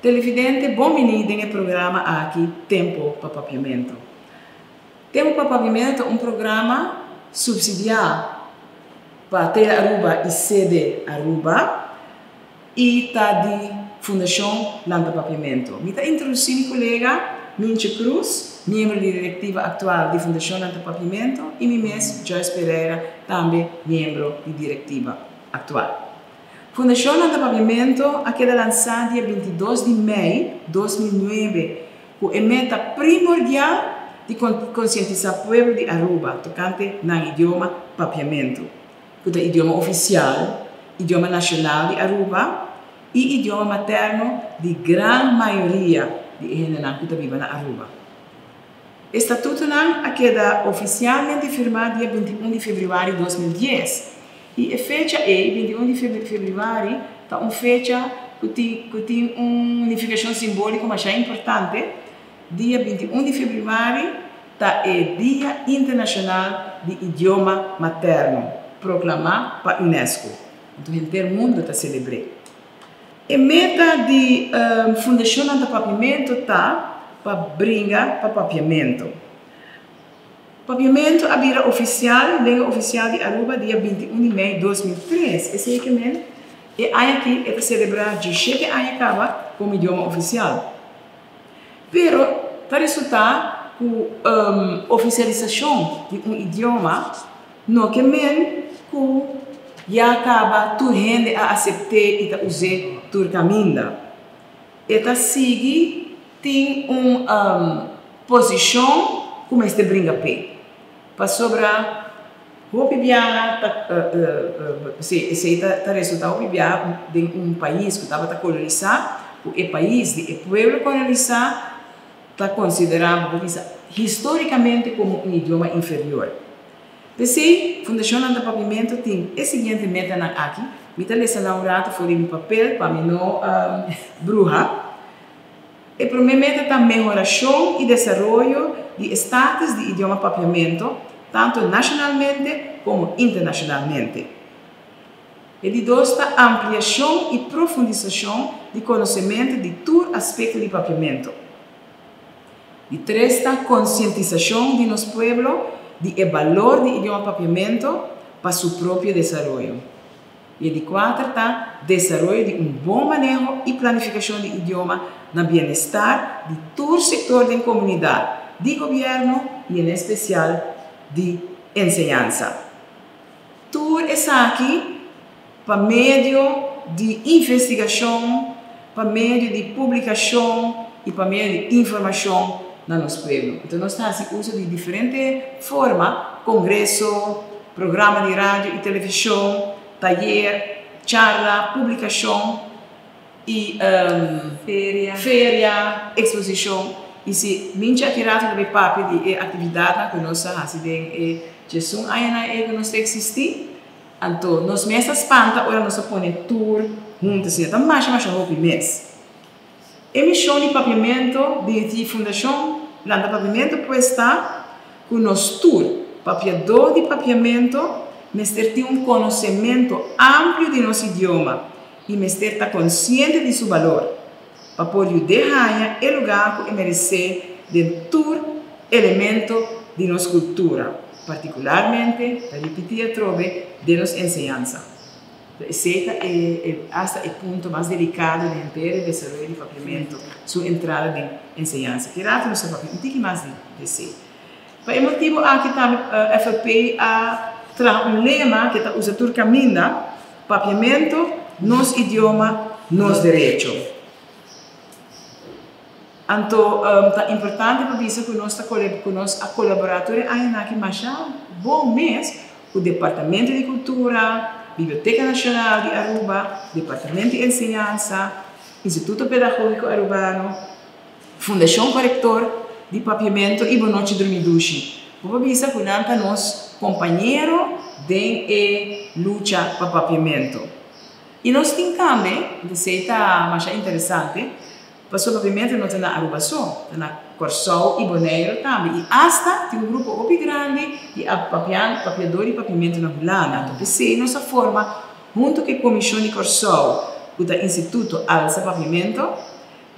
Televidente, bon bini den e programa aki, Tempo pa Papiamento. Tempo pa Papiamento ta un programa subsidia pa Tele Aruba y Sede Aruba y ta di Fundacion Lanta Papiamento. Mi ta introduci mi colega Mintje Cruz, miembro di directiva actual di Fundacion Lanta Papiamento, y mi mes, Joyce Pereira, tambe miembro di directiva actual. Fundacion Lanta Papiamento a keda lansa dia 22 di mei 2009 cu e meta primordial di concientisa pueblo di Aruba tocante nan idioma Papiamento, cu ta idioma oficial, idioma nacional di Aruba y idioma materno di gran mayoria di hendenan cu ta biba na Aruba. E statutonan a keda oficialmente firma dia 21 di februari 2010 y e fecha e 21 di februari ta un fecha cu tin un nificacion simbolico mas importante. Dia 21 di februari ta e Dia Internacional di Idioma Materno, proclama pa UNESCO. Anto, henter mundo ta celebra. E meta di Fundacion Lanta Papiamento ta pa bringa pa Papiamento. Papiamento a bira oficial, lenga oficial di Aruba, dia 21 di mei 2003. Esey kiermen, e aña aki e ta celebra 17 aña caba como idioma oficial. Pero ta resulta cu oficialisacion di un idioma no kiermen cu ya caba tur hende a acepta y ta usa tur caminda. E ta sigui tin un posicion cu mester bringa p'e. Pasobra hopi biaha ta si ta resulta hopi biaha den un pais cu tabata colonisa, cu e pais di e pueblo colonisa ta considera historicamente como un idioma inferior. P'esey, Fundacion Lanta Papiamento tin e siguiente metanan aki. Mi ta lesa nan un rato for di mi papel pa mi no bruha. E prome meta ta mehoracion y desaroyo di status di idioma Papiamento, tanto nacionalmente como internacionalmente. E di dos ta ampliacion y profundisacion di conocemento di tur aspecto di Papiamento. Di tres ta concientisacion di nos pueblo di e balor di idioma Papiamento pa su propio desaroyo. Y di cuater ta desaroyo di un bon maneho y planificacion di idioma na bienestar di tur sector di comunidad, di gobierno y en especial di enseñansa. Tur esaki pa medio di investigacion, pa medio di publicacion y pa medio di informacion na nos pueblo. Anto, nos ta haci uso di diferente forma: congreso, programa di radio y television, tayer, charla, publicacion y feria, feria, exposicion. Y si Mintje aki rato tambe papia di e actividad cu nos a haci den e 11 aña cu nos ta existi, anto nos mes a spanta ora nos a pone tur hunto, asina, ta masha masha hopi mes. E mision di Papiamento di Fundacion Lanta Papiamento pues ta cu nos tur, papiador di Papiamento, mester tin un conocemento amplio di nos idioma y mester ta consciente di su balor, pa por yuda e lugar cu e merece den tur elemento di nos cultura, particularmente, pa ripiti atrobe, di nos enseñansa. Esey ta hasta e punto mas delicado di henter desaroyo di Papiamento, su entrada den enseñansa. Ki rato nos ta papia un tiki mas di esey. Pa e motibo aki tambe FLP a traha un lema cu ta usa tur caminda: "Papiamento, nos idioma, nos derecho". Anto, ta importante pa bisa cu nos a colabora tur aña aki masha bon mes cu Departamento di Cultura, Biblioteca Nacional di Aruba, Departamento di Enseñansa, Instituto Pedagogico Arubano, Fundacion Corrector di Papiamento y Bon Nochi Drumi Dushi. Bo bisa cu nan ta nos compañero den e lucha pa Papiamento. Y nos tin tambe, esey ta mas interesante, pasobra Papiamento no ta na Aruba so, ta na Corsou y Bonaire tambe. Y hasta tin un grupo hopi grandi di papiador di Papiamento na Hulanda. Anto, p'esey nos a forma hunto cu e Comision di Corsou, cu ta Instituto Alsa Papiamento.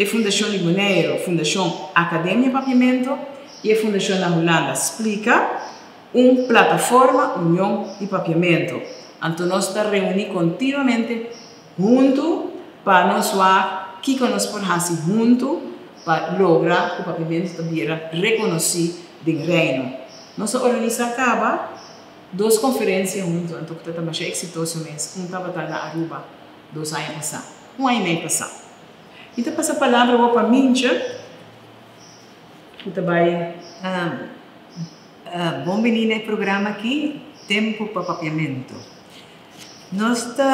E fundashon di Boneiru, Fundashon Akademia Papiamentu i e fundashon na Hulanda Splika, un plataforma Union di Papiamentu. Anto nos ta reuní kontinuamente huntu pa nos wak kiko nos por hasi huntu pa logra ku papiamentu ta bira rekonosí den Reino. Nos a organisá kaba dos konferensia huntu anto ku ta ta masha eksitoso mes. Un tabata na Aruba dos aña pasá, un aña i mei pasá. Mi ta pasa palabra awor pa Mintje ku ta bai. Bon bini na e programa aki, Tempu pa Papiamentu. Nos ta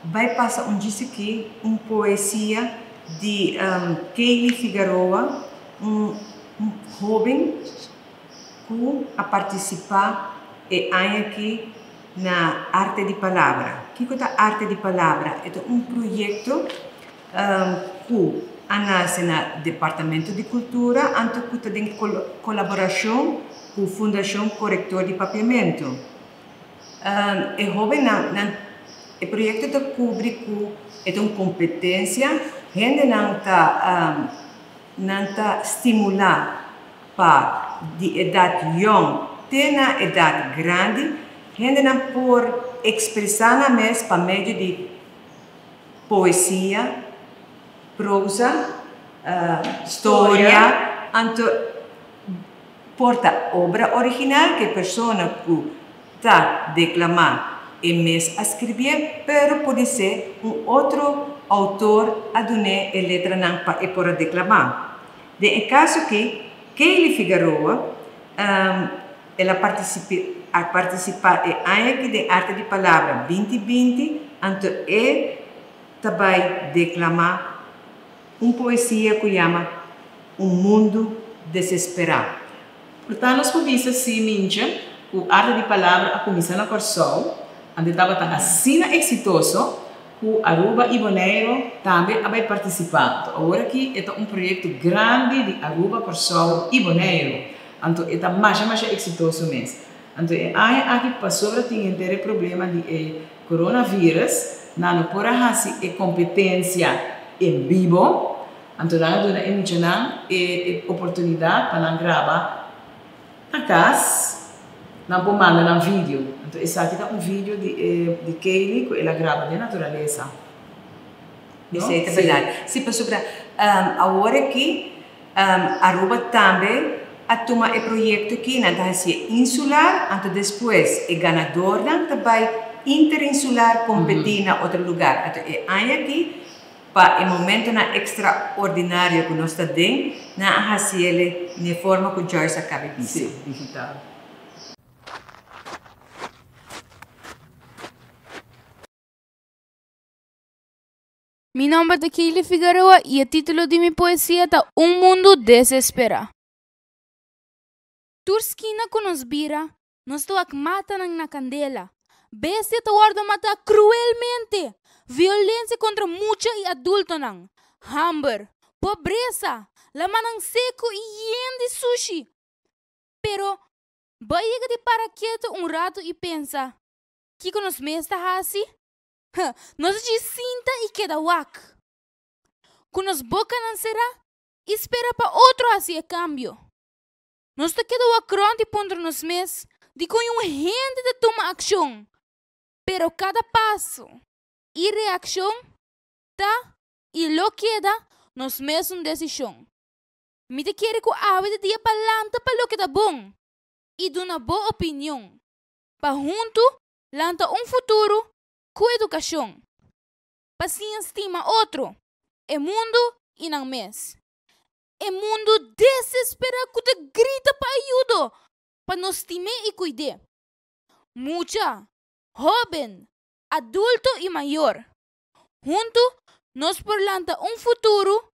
bai pasa un djis aki un poesia di Kaylee Figaroa, un hoben ku a partisipá e aña aki na Arte di Palabra. Kiko ta Arte di Palabra? E ta un proyekto ku a nase na Departamento di Kultura anto ku ta den kolaborashon ku Fundashon Korektor di Papiamentu. E hóbennan nan e proyekto ta kubri ku e ta un kompetensia, hendenan ta nan ta stimulá pa di edat yòn te na edat grandi, hendenan por ekspresá nan mes pa medio di poesia, prosa, storia, anto por ta obra original ku e persona ku ta deklamá e mes a skribié, pero podisé un otro outor a dun'é e letranan pa e por a deklamá. Den e kaso aki, Kaylee Figaroa, el a a partisipá e aña aki den Arte di Palabra 2020, anto e ta bai deklamá un poesia ku yama Un Mundu Desesperá. Por ta nos por bisa si, Mintje, ku Arte di Palabra a kuminsá na Kòrsou, anto e tabata asina eksitoso ku Aruba i Boneiru tambe a bai partisipá. Anto awor aki e ta un proyekto grandi di Aruba, Kòrsou i Boneiru. Anto e ta masha masha eksitoso mes. Anto e aña aki pasobra tin henter e problema di e coronavirus, nan no por a hasi e kompetensia en bibo, anto nan a duna e muchanan e e oportunidat pa nan graba na kas, nan por manda nan video. Anto esaki ta un video di e di Kaylee ku el a graba den naturalesa. No? Esei ta bèrdat. Si, pasobra awor aki Aruba tambe a tuma e proyekto aki, nan ta hasié insular, anto despues e ganadornan ta bai interinsular kompetí na otro lugar. Anto e aña aki, pa e momentonan ekstraordinario ku nos ta den, nan a hasiel n'e forma ku Joyce a kabi bisa. Sí, digital. Mi nomber ta Kaylee Figueroa y e titulo di mi poesia ta Un mundu desesperá. Tur skina ku nos bira, nos ta wak matanan na kandela. Bestia ta wòrdu matá kruelmente, violensia kontra mucha i adultonan, hamber, pobresa, lamannan seku i yen di sushi. Pero, bo a yega di para ketu un ratu i pensa, Kiko nos mes ta hasi? Nos a djis sinta i keda wak. Ku nos bokanan será i spera pa otro hasi e kambio. Nos ta keda wak rònt i puntra nos mes dikon un hende ta tuma akshon, pero kada paso i reakshon ta i lo keda nos mesun desishon. Mi ta kere ku awe ta dia pa lanta pa loke ta bon i duna bo opinion pa huntu lanta un futuro ku edukashon, pa siña stima otro, e mundu i nan mes. E mundu desesperá ku ta grita pa ayudo, pa nos stim'é i kuid'é. Mucha, hóben, adulto i mayor, huntu nos por lanta un futuro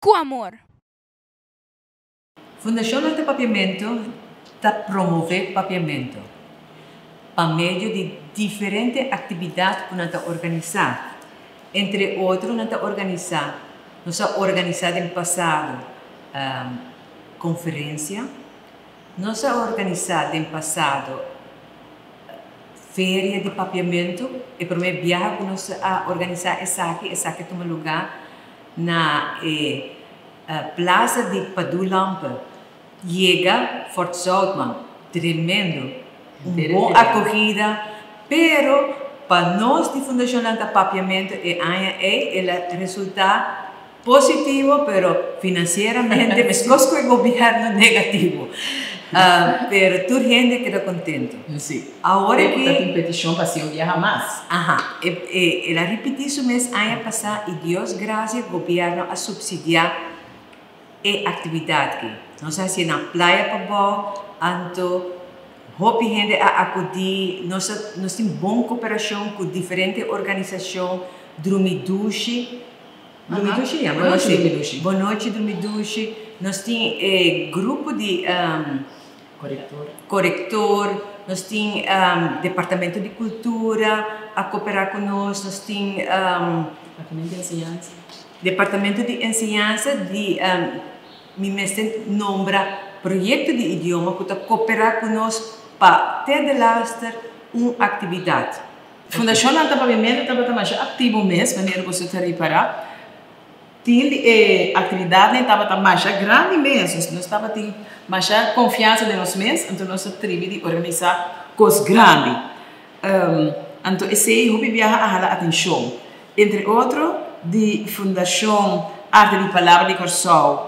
ku amor. Fundashon Arte Papiamentu ta promové papiamentu pa medio di diferente aktividat ku nan ta organisá. Entre otro nan ta organisá, nos a organisá den pasado konferensia, nos a organisá den pasado feria di papiamentu, e promé biaha ku nos a organisá esaki, esaki a tuma lugá. Na e plaza di Padu Lampe, yega Fort Zoutman, tremendo, un bon acogida, pero pa nos di Fundacion Lanta Papiamento e aña ey el a resulta positivo, pero financieramente, mescos cu e gobierno, negativo. Pero tur hende keda contento. Awor Tempo aki ta tin peticion pa haci un biaha mas. Aha, el a ripiti su mes aña pasa y Dios gracia gobierno a subsidia e actividad aki. Nos a hacié na Playa Pabou, anto hopi hende a acudi, nos tin bon cooperacion cu diferente organisacion, Drumi Dushi, Drumi Dushi yama? Bon nochi Drumi Dushi. Bon nochi Drumi Dushi, nos tin e grupo di Corector. Corector, nos tin Departamento di Cultura a coopera cu nos, nos tin Departamento di Enseñansa. Departamento di Enseñansa di mi mester nombra Proyecto di Idioma cu ta coopera cu nos pa te delaster un actividad. Fundacion Lanta Papiamento tabata masha activo mes, manera cu boso ta ripara. Tin di e actividadnan tabata masha grandi mes, nos tabatin masha confiansa den nos mes, anto nos a tribi di organisa cos grandi. Anto esey hopi biaha a hala atencion, entre otro di Fundacion Arte di Palabra di Corsou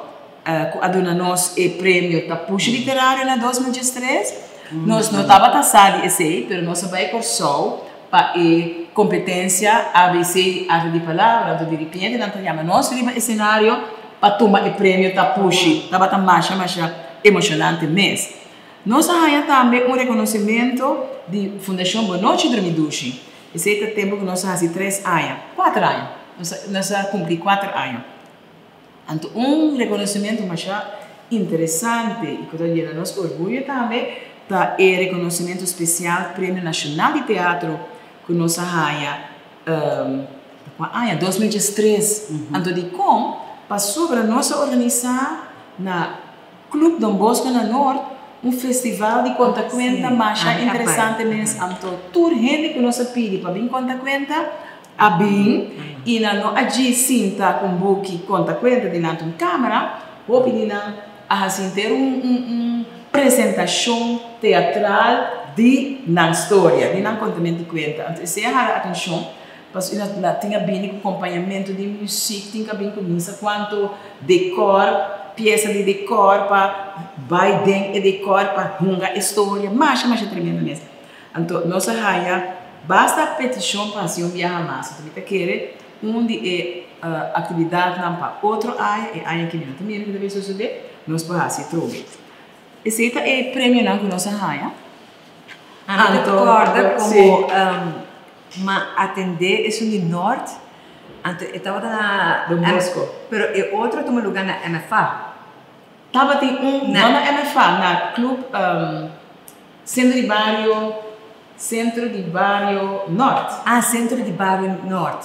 cu a duna nos e premio Tapushi Literario na 2013. Nos no tabata sa di esey, pero nos a bay Corsou pa e competencia ABC di Arte di Palabra, anto diripiente nan ta yama nos riba escenario pa tuma e premio Tapushi. Tabata masha masha emocionante mes. Nos a haña tambe un reconocimento di Fundacion Bonochi Drumi Dushi. Esey ta tempo cu nos a haci tres aña, cuater aña, nos a cumpli cuater aña. Anto un reconocimento masha interesante y cu ta yena nos cu orguyo tambe ta e reconocimento special Premio Nacional di Teatro cu nos a haña ta cua aña? 2013. Anto dicon? Pasobra nos a organisa na Club Don Bosco na Noord un festival di conta cuenta masha interesante mes. Anto tur hende cu nos a pidi pa bin conta cuenta a bin y nan no a djis sinta cu un buki conta cuenta dilanti un camera, hopi di nan a haci henter un un presentacion teatral di nan storia, di nan contamento di cuenta. Anto esey a hala atencion pasobra nan tin a bini cu compañamento di music, tin a bini cu misa cuanto decor, pieza di decor pa bay den e decor pa hunga e storia, masha masha tremendo mes. Anto nos a haya basta peticion pa haci un biaha mas. Anto mi ta kere un di e actividadnan pa otro aña, e aña aki mi no ta mira cu ta bay sosode, nos por haci atrobe. Esey ta e premionan cu nos a haya. Ami ta corda como m'a atende esun di Noord, anto e tabata na Don Bosco. Pero e otro a tuma lugar na MFA. Tabatin un, no na MFA, na Club Centro di Bario, Centro di Bario Noord. Ah, Centro di Bario Noord.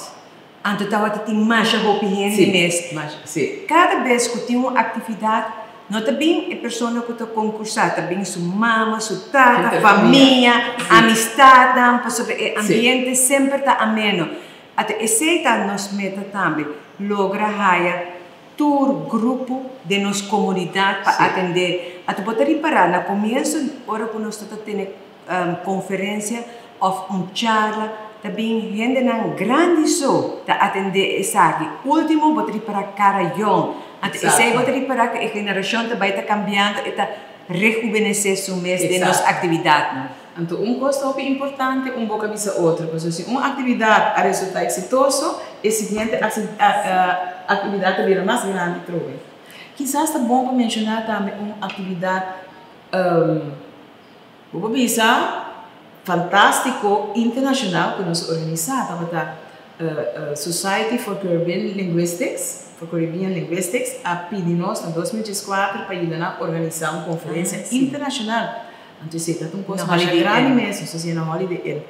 Anto tabata tin masha hopi hende mes. Si, masha, si. Cada bes cu tin un actividad, no ta bin e persona cu ta concursa, ta bin su mama, su tata, famia, amistadnan, pasobra e ambiente semper ta ameno. Anto esey ta nos meta tambe, logra haya tur grupo den nos comunidad pa atende. Anto bo ta ripara na comienso ora cu nos ta ta tene conferencia of un charla ta bin hendenan grandi so ta atende esaki. Ultimo bo ta ripara cara yong. Anto esey bo ta ripara cu e generacion ta bay ta cambiando e ta rejuvenece su mes den nos actividadnan. Anto un cos ta hopi importante, un boca bisa otro, pasobra si un actividad a resulta exitoso, e siguiente actividad ta bira mas grandi trobe. Kisas ta bon pa menciona tambe un actividad, bo por bisa, fantastico internacional cu nos a organisa, tabata Society for Caribbean Linguistics, for Caribbean Linguistics a pidi nos na 2014 pa yuda nan organisa un conferencia internacional. Anto esei ta un kos masha grandi mes, nos ta hasié na Holiday Inn.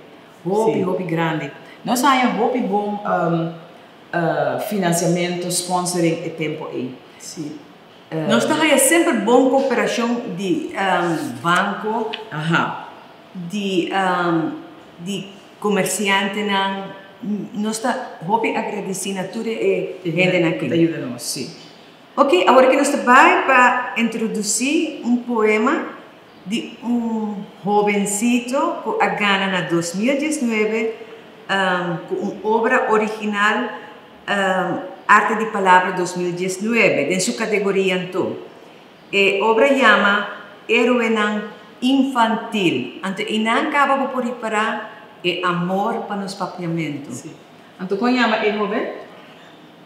Hopi, hopi grandi. Nos a haña hopi bon finansiamentu, sponsoring e tempu ei. Sí. Nos ta haña semper bon koperashon di banko, di di komersiantenan. Nos ta hopi agradesí na tur e hendenan Ku aki. ta yuda nos, sí. Ok, awor ku nos ta bai pa introdusí un poema di un hobencito ku a gana na 2019 ku un obra original Arte di Palabra 2019 den su kategoria anto. E obra yama Héroenan Infantil. Anto einan kaba bo por ripará e amor pa nos papiamentu. Sí. Anto kon yama e hoben?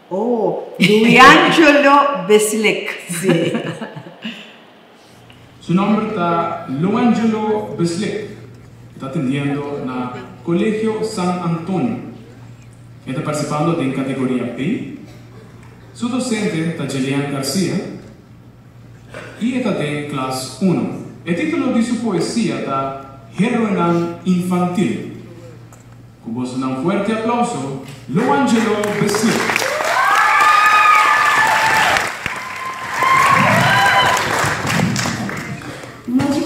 Oh, Luiangelo Beslik. Sí. Su nomber ta Luangelo Beslik. E ta atendiendo na Colegio San Antonio. E ta participando den categoria B. Su docente ta Jelian Garcia y e ta den klas uno. E titulo di su poesia ta Heroenan Infantil. Ku bosonan fuerte aplauso, Luangelo Beslik. Bon nochi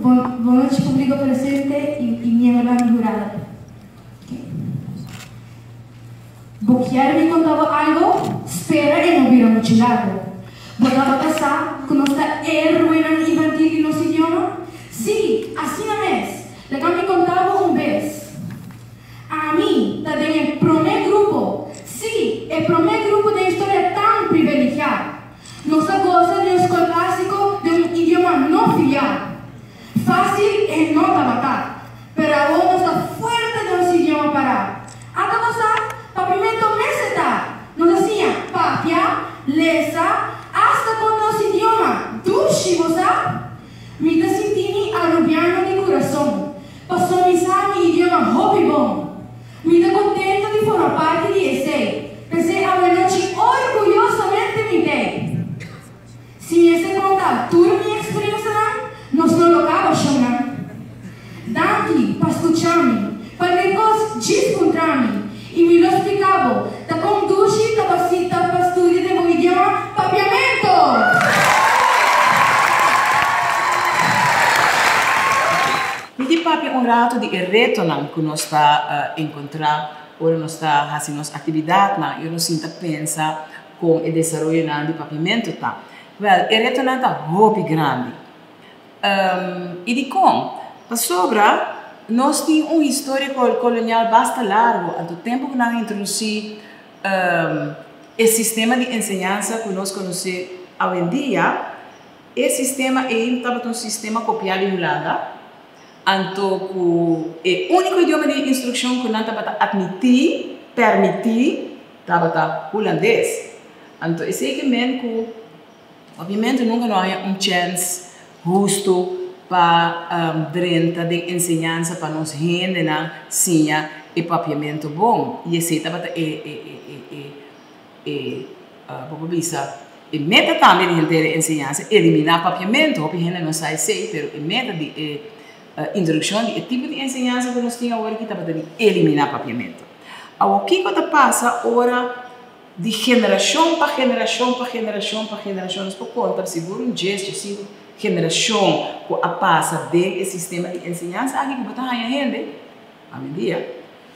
bon nochi publico presente y y miembronan di hurado. Bo kier mi conta bo algo? Spera e no bira mucho largo. Bo tabata sa cu nos ta héroenan infantil di nos idioma? Sí, asina mes! Laga mi conta bo un bes. Ami ta den e prome grupo, sí, e prome grupo den historia tan privilegiá. Nos a goza di un scol básico den un idioma no fiá. Fácil e no tabata, pero awor nos ta fuerte den nos idioma pará. Ata bo sa, papiamento mester ta! Nos a siña papia, lesa, asta con nos idioma dushi, bo sa? Mi ta sinti mi Arubiano di curason, paso mi sa mi idioma hopi bon. Mi ta contento di forma parti di esey, p'esey awenochi orguyosamente mi t'ey. Si mi mester conta tur mi experiencianan, nos no lo caba shownan. Danki pa scucha mi, cualkier cos djis puntra mi y mi lo splica bo ta con dushi ta pa pa studia den bo idioma Papiamento! Mi tin papia un rato di e retonan ku nos ta enkontrá ora nos ta hasi nos aktividatnan i ora nos sinta pensa kon e desaroyonan di papiamentu ta. Wèl, e retonan ta hopi grandi. I dikon? Pasobra nos tin un historia kolonial basta largu, anto tempu ku nan a introdusí e sistema di enseñansa ku nos konosé awendia, E sistema ei tabata un sistema kopiá di Hulanda, anto ku e úniko idioma di instrukshon ku nan tabata atmití, pèrmití, tabata hulandes. Anto esei ke men ku obiamente nunka no a haña un chèns hustu pa drenta den enseñansa pa nos hendenan siña e papiamentu bon. I esei tabata e e E bo por bisa, e meta tambe di henter e enseñansa, eliminá papiamentu. Hopi hende no sa esei, pero e meta di e introdukshon di e tipo di enseñansa ku nos tin awor aki tabata di eliminá papiamentu. Awor, kiko ta pasa ora di generashon pa generashon pa generashon pa generashon, nos por konta sigur un djes, djesinku generashon ku a pasa den e sistema di enseñansa aki ku bo ta haña hende awendia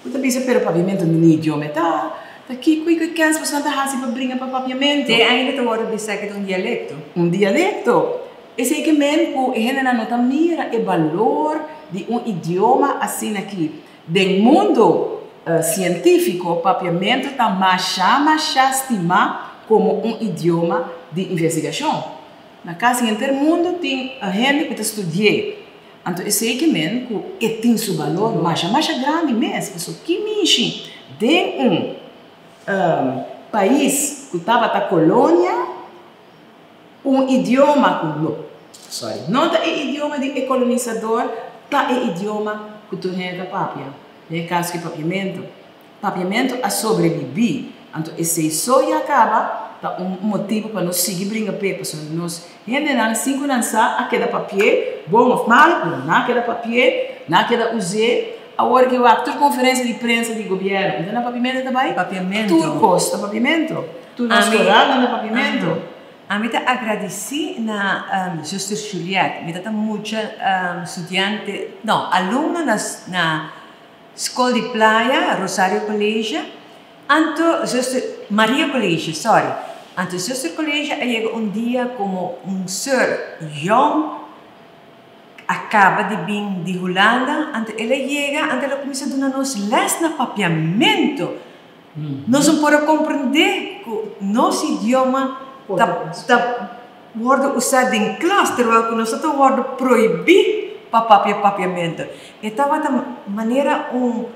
Bo ta bisa, pero papiamentu no ni idioma e ta. Ta kiko i ku kens boso ta hasi pa bringa pa papiamentu? Te ainda ta wòrdu bisa ku ta un dialekto. Un dialekto. Esei ke men ku e hendenan no ta mira e balor di un idioma asina aki. Den mundu sientífiko papiamentu ta masha masha stimá komo un idioma di investigashon. Na kasi henter mundu tin hende ku ta studi'é. Anto esei ke men ku e tin su balor masha masha grandi mes, pasobra ki mishi den un pais ku tabata kolonia, un idioma ku no, sorry, no ta e idioma di e kolonisador, ta e idioma ku tur hende ta papia, den e kaso ki papiamentu. Papiamentu a sobrebibí, anto esei so ya kaba ta un motibu pa nos sigui bringa p'e, pasobra nos hendenan sin ku nan sa a keda papi'é, bon òf malu, pero nan a keda papi'é, nan a keda us'é. Awor ke wak tur konferensia di prensa di gobièrnu, unda nan papiamentu ta bai? Papiamentu. Tur kos ta papiamentu. Tur nos korantnan ta papiamentu. Ami ta agradisí na Zuster Juliette. Mi ta ta mucha studiante, no, alumno na. Skol di Playa, Rosario College, anto Zuster Maria College, sorry. Anto Zuster College a yega un dia komo un sir yong a kaba di bin di Hulanda, anto el a yega, anto el a kuminsá duna nos lès na papiamentu. Nos no por a komprendé ku nos idioma ta ta wòrdu usá den klas terwel ku nos ta wòrdu prohibí pa papia papiamentu. E tabata manera un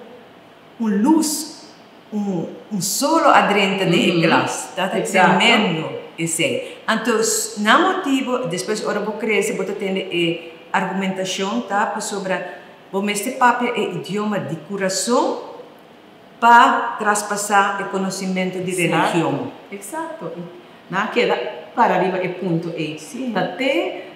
un lus, un un solo a drenta den e klas. Tabata tremendo esei. Anto na motibu despues ora bo krese bo ta tende e argumentashon ta pasobra bo mester papia e idioma di kurason. Pa traspasá e konosimentu di religion. Eksakto. Nan a keda para riba e punto ei. Ta te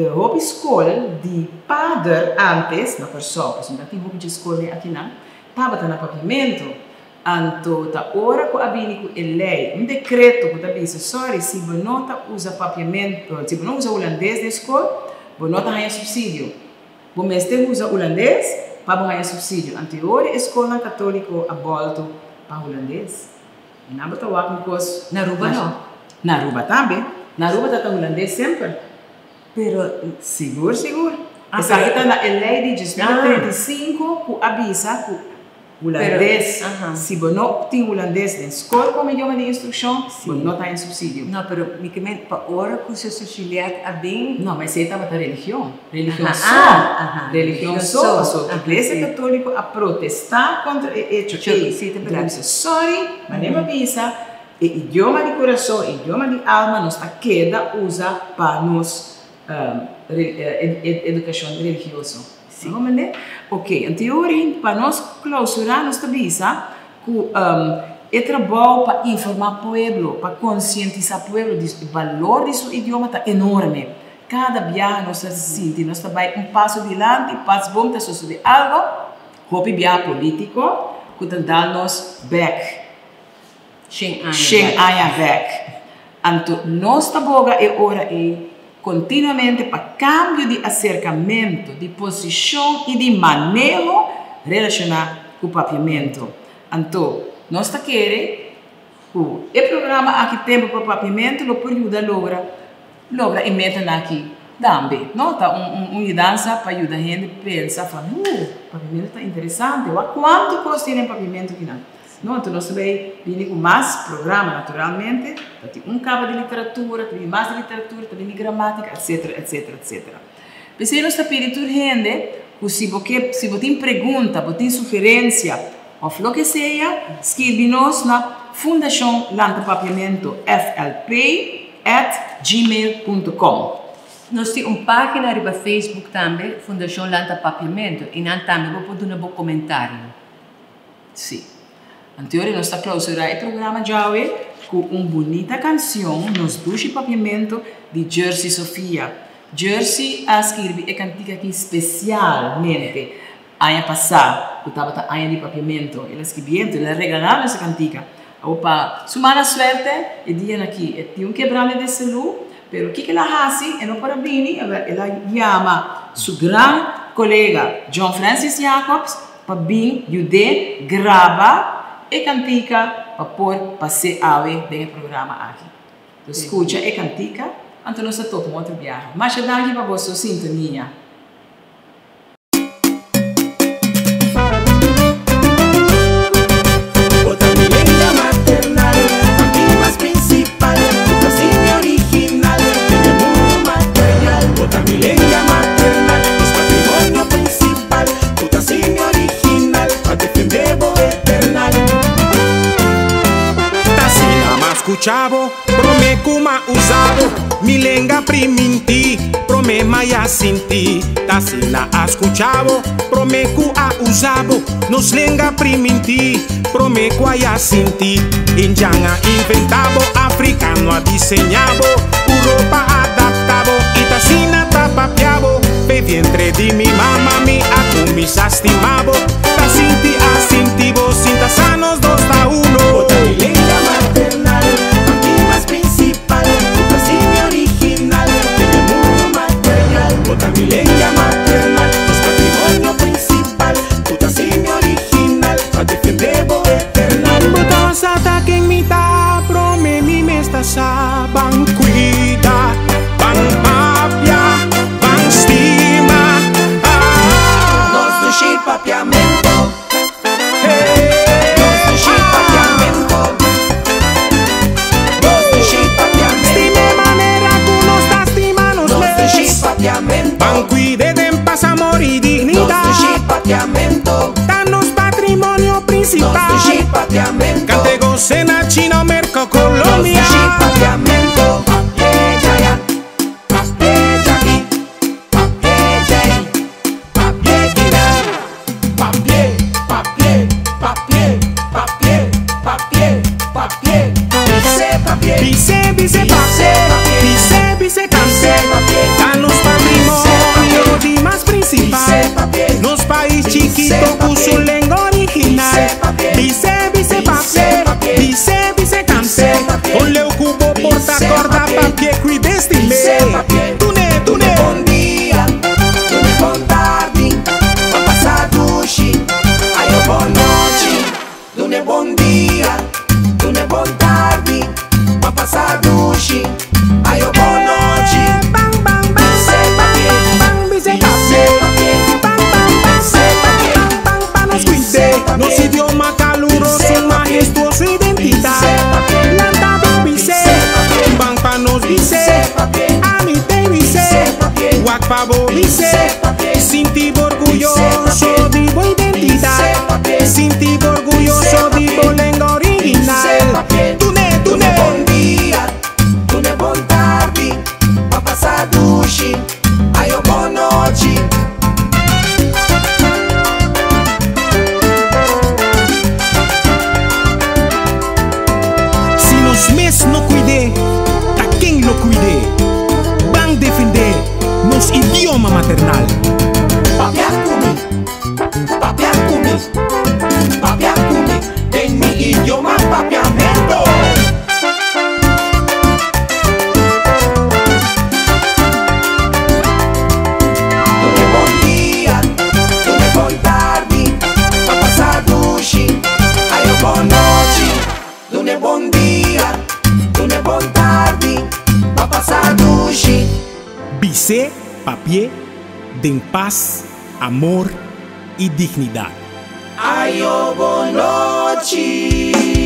hopi skol di pader antes na Kòrsou, pasobra no tin hopi dje skol den akinan, tabata na Papiamentu. Anto ta ora ku a bini ku e lei, un dekreto ku ta bisa, sòri, si bo no ta usa Papiamentu, si bo no usa hulandes den skol, bo no ta haña supsidio. Bo mester usa hulandes pa bo haña supsidio. Anterior e skolnan katóliko a bòltu pa hulandes. I nan bo ta wak un kos. Na Aruba no. Na Aruba tambe. Na Aruba ta ta hulandes semper. Pero. Sigur, sigur. Esaki ta na e lei di 2035 ku a bisa ku Hulandes, si bo no tin hulandes den skol komo idioma di instrukshon, bo no ta haña supsidio. No, pero mi ke men pa ora ku Zuster Juliette a bin. No, ma esei tabata religion. Religion so. Religion so, pasobra Iglesia Katoliko a protestá kontra e echo ei. Nan a bisa, Sorry, ma nan a bisa e idioma di kurason, e idioma di alma nos ta keda usa pa nos edukashon religioso. Si. Bo mende? Ok, anto e ora pa nos klausurá nos ta bisa ku e trabou pa informá pueblo, pa konsientisá pueblo di e balor di su idioma ta enorme. Kada biaha nos ta sinti nos ta bai un paso dilanti, pas bon ta sosodé algo, hopi biaha polítiko, ku ta dal nos bèk. Shen aña bèk. Anto nos ta boga e ora ei kontinuamente pa kambio di aserkamentu, di posishon i di maneho relashoná ku papiamentu. Anto nos ta kere ku e programa aki Tempu pa Papiamentu lo por yuda logra logra e metanan aki tambe. No ta un un yudansa pa yuda hende pensa van, Huu, papiamentu ta interesante, wak kuantu kos tin den papiamentu kinan. No, anto nos ta bay bini cu mas programa naturalmente, ta tin un caba di literatura, ta bini mas di literatura, ta bini gramatica, etcetera, etcetera, etcetera. P'esey nos ta pidi tur hende cu si bo ke, si bo tin pregunta, bo tin sugerencia of loke sea, skirbi nos na Fundacion Lanta Papiamento, FLP, at gmail punto com. Nos tin un pagina riba Facebook tambe, Fundacion Lanta Papiamento, y nan tambe bo por duna bo comentario. Sí. Anteori nos ta clausura e programa djawe cu un bunita cancion, Nos Dushi Papiamento, di Jersey Sofia. Jersey a skirbi e cantica aki specialmente aña pasa, cu tabata aña di papiamento. El a skirbié, enton el a regala nos e cantica. Awor pa su mala suerte, e dianan aki e tin un quebrante de salud, pero kico el a haci? E no por a bini, el a yama su gran colega John Francis Jacobs, Pa bin yud'é graba e kantika pa por pas'é awe den e programa aki. Lo skucha e kantika, anto nos ta topa un otro biaha. Masha danki pa boso sintonia. Bo ta mi lenga maternal, pa mi mas principal, bo ta si mi original, den e mundo material. Bo ta mi lenga maternal, nos patrimonio principal, bo ta si mi original, pa defende bo eternal. Ta asina m'a scucha bo, prome cu m'a usa bo, mi lenga priminti, prome m'a ya sinti. Ta asina a scucha bo, prome cu a usa bo, nos lenga priminti, prome cu a ya sinti. Indian a inventa bo, africano a diseña bo, Europa a adapta bo, y ta asina ta papia bo. P'e vientre di mi mama mi a cuminsa stima bo, ta sinti a sinti bo, sinta sa nos dos ta uno. Bo ta mi lenga maternal, pa mi mas principal, bo ta si mi original, den e mundo material. Bo ta mi lenga maternal, nos patrimonio principal, bo ta si. Wak pa bo bis'é. Sinti bo orguyoso di bo identidat. Sinti bo orguyoso di bo lenga original. Dun'é, dun'é. Bon dia, dun'é bon tardi, b'a pasa dushi, ayo bon nochi. Si nos mes no kuid'é, ta ken lo kuid'é? Ban defendé nos idioma maternal. Papia ku mi, papia ku mi, papia ku mi den mi idioma papiamento. Dun'é bon dia, dun'é bon tardi, b'a pasa dushi, ayo bon nochi. Dun'é bon dia, dun'é bon tardi, b'a pasa dushi. Bis'é, papi'é, den pas, amor i dignidat. Ayo bon nochi.